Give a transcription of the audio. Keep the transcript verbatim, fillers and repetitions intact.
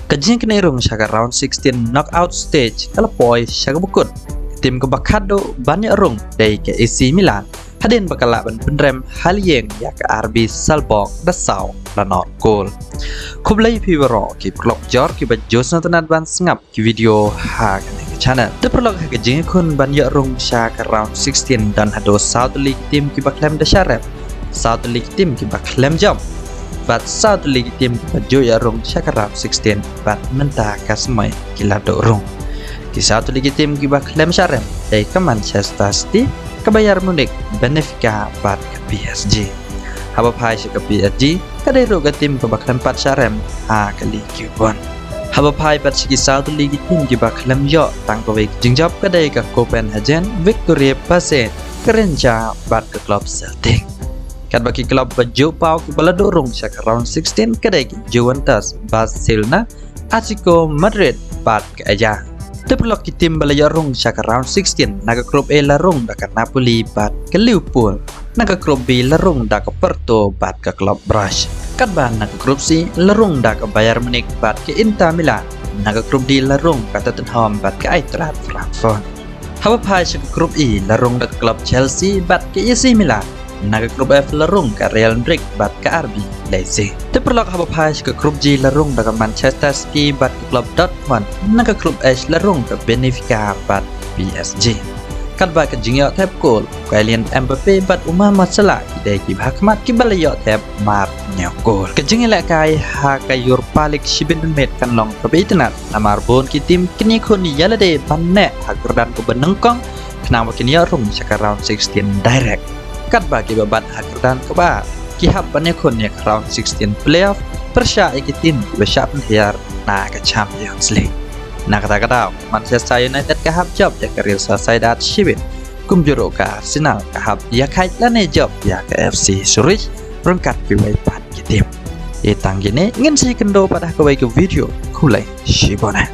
Ka jingknieh rung sha ka round sixteen knockout stage ka la poi sha kaba kut. Ka tim kaba khatduh ban ïoh rung dei ka A C Milan, hadien ba ka lah ban pynrem ha lieng ïa ka R B Salzburg da saw la nod kol. Khublei phi baroh ki paralok jor kiba ju sngewtynnat ban sngap ki video ha kane ka channel. Te paralok, ha ka jingïakhun ban ïoh rung sha ka round sixteen don haduh saw tylli ki tim kiba khlem da sha rep, saw tylli ki tim kiba khlem jop, bad saw tylli ki tim kiba ju ïoh rung sha ka round sixteen bad mynta ka smai ki la duh rung. Ki saw tylli ki tim kiba khlem sha rep dei ka Manchester City, ka Bayern Munich, Benfica bad ka P S G. Haba phai sha ka P S G, ka dei ruh ka tim kaba khlem pat sha rep ha ka Ligue One. Haba phai pat sha ki saw tylli ki tim kiba khlem ïoh tang kawei ka jingjop, ka dei ka Copenhagen, Viktoria Plzen, ka Rangers bad ka klub Celtic. Katba ki klub ba ju paw kiba la duh rung sha ka round sixteen ka dei ki Juventus, Barcelona, Atletico Madrid bad ka Ajax. Te paralok, ki tim ba la ïoh rung sha ka round sixteen, na ka group A la rung da ka Napoli bad ka Liverpool. Na ka group B la rung da ka Porto bad ka klub Braga. Katba na ka group C la rung da ka Bayern Munich bad ka Inter Milan. Na ka group D la rung ka Tottenham bad ka Eintracht Frankfurt. Haba phai sha ka group E la rung da ka klub Chelsea bad ka A C Milan. Na ka group F la rung ka Real Madrid bad ka R B Leipzig. Te paralok, haba phai sha ka group G la rung da ka Manchester City bad ka klub Dortmund. Na ka group H la rung ka Benfica bad P S G. Katba ka jingïoh thep kol, Kylian Mbappe bad u Mohamed Salah ki dei kiba hakhmat kiba la ïoh thep mar hynñiew kol. Ka jingïalehkai ha ka Europa League shibit mynmiet kan long kaba itynnad, namar bun ki tim kin ïakhun ïa lade ban neh ha kyrdan kaba nyngkong, khnang ba kin ïoh rung sha ka round sixteen direct. Katba kiba bat ha kyrdan kaba ar ki hap ban ïakhun ïa ka round sixteen playoff pyrshah ïa ki tim kiba shah pynhiar na ka Champions League. Na kata ka daw, Manchester United ka hap jop ïa ka Real Sociedad shibit, kumjuh ruh ka Arsenal ka hap ïakhait lane jop ïa ka F C Zurich ryngkat kiwei pat ki tim. Ïa tang kine, ngin sa ïakynduh pat ha kawei ka video. Khublei shibun eh.